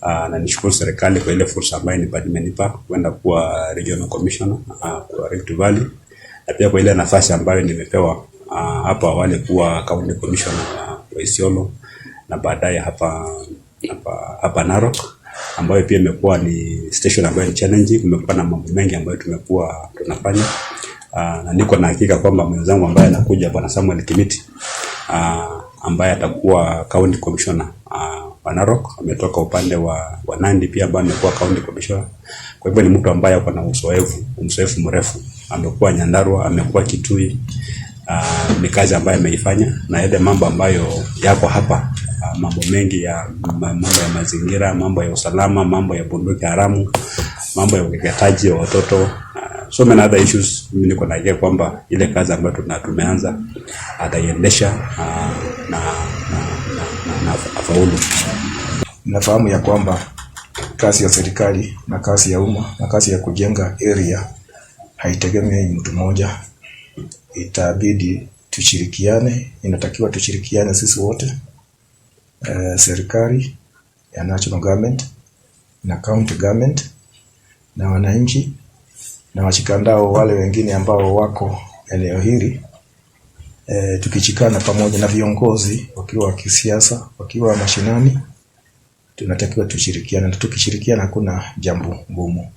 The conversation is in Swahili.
Na nishukuru serikali kwa ile fursa ambayo imenipa kwenda kuwa regional commissioner kwa Rift Valley, na pia kwa ile nafasi ambayo nimepewa hapo awali kuwa county commissioner wa Isiolo na baadaye hapa Narok, ambayo pia imekuwa ni station ambayo ni challenging. Kumekuwa na mambo mengi ambayo tumekuwa tunafanya, na niko na hakika kwamba mwenzangu ambaye anakuja, Bwana Samuel Kimiti, ambaye atakuwa county commissioner wa Narok, ametoka upande wa Nandi pia, ambaye amekuwa county commissioner. Kwa hivyo ni mtu ambaye ako na uzoefu mrefu, amekuwa Nyandarua, amekuwa Kitui. Ni kazi ambayo ameifanya na yale mambo ambayo yako hapa, mambo mengi ya mambo ya mazingira, mambo ya usalama, mambo ya bunduki haramu, mambo ya ukeketaji wa watoto, so many other issues. Mimi niko na hakika kwamba ile kazi ambayo tumeanza ataiendesha na afaulu. Nafahamu ya kwamba kazi ya serikali na kazi ya umma na kazi ya kujenga area haitegemei mtu mmoja, itabidi tushirikiane, inatakiwa tushirikiane sisi wote, serikali ya national government na county government na wananchi na washikadau wale wengine ambao wako eneo hili, tukishikana pamoja na viongozi wakiwa wa kisiasa, wakiwa mashinani, tunatakiwa tushirikiane, na tukishirikiana hakuna jambo ngumu.